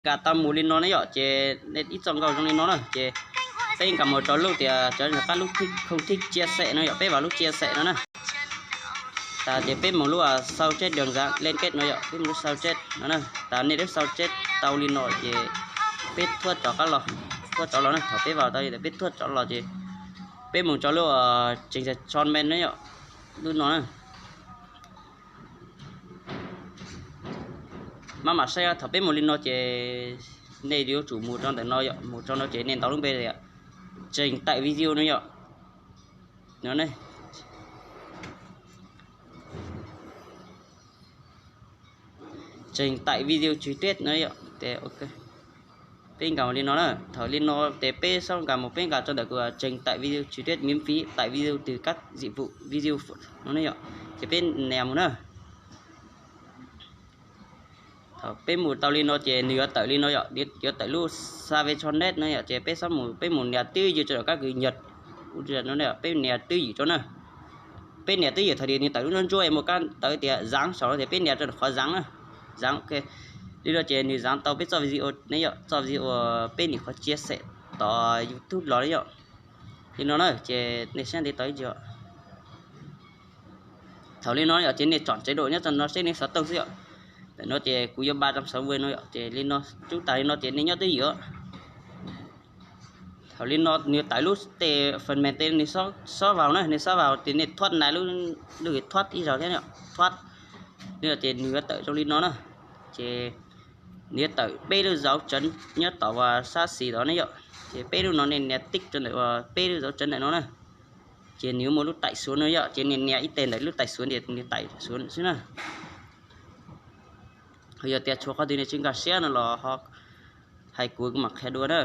Nkag tau mus li no ne yom, ces nej ib txoj nkauj zoo li no na, ces peb nkag mus rau lub tias cov qab lub thij khooj thij chia sẻ no yom, peb vào lub chia sẻ no na. Tas ces peb mus lub sau chết đơn giản liên kết no yom, peb mus lub sau chết no na. Tas nej lub sau chết tau li no ces peb thuaj rov qab los, thuaj rov los na, thaum peb vào tau li peb thuaj rov los ces peb mus rau lub trình duyệt comment no yom, lub no na. Maj mam saib thaum peb mus li no ces nej yuav tsum mus rau ntawm no yom, mus rau no ces nej ntaus lub npe tias trình tải video no yom. No ne, trình tải video chi tiết no yom. Peb nkag mus li no na, thaum li no ces peb xob nkag mus, peb nkag rau ntawm kuv trình tải video chi tiết miễn phí, tải video từ các dịch vụ video no ne yom, ces peb nias mus na. Thaum peb mus tau li no ces nws yuav tawm li no yom, yuav tawm lub xa ve cho net no yom, ces peb xob mus, peb mus nias twj ywm rau các kênh nhật no, peb nias twj ywm rau na. Peb nias twj ywm thaum nws tawm lub ntsuab ntsuab mus kab tawm tias giãn saum no ces peb nias rau qhov giãn na, giãn ok. Li no ces nws giãn tau peb txoj video ne yom, txoj video peb nim qhov chia sẻ tom YouTube los ne yom. Li no na ces nej saib ntev tau ib ntsis. Thaum li no yom ces nej chọn chế độ nyob rau no seb nej xov tooj xwb yom. Ntawm no ces kuv yuav ba trăm sáu mươi no yom, ces li no, rub tas li no ces nej nyob twj ywm. Thaum li no nws tawm lub tes phần mềm tes nej xob vào na, nej xob vào ces nej thoát nais lub, lub thoát ib zaug thiab yom, thoát. Li no ces nws yuav tawm zoo li no na, ces nws yuav tawm peb lub dấu chấm nyob tom uas sab xis tod ne yom, ces peb lub no nej nias tick rau ntawm uas peb lub dấu chấm ntawm no na. Ces nws yuav muaj lub tải xuống no yom, ces nej nias ib teg ntawm lub tải xuống ces nws tải xuống xwb na. Ho yog tias tshuav qhov twg nej tsis nkag siab no los ho hais kuv mam qhia dua na.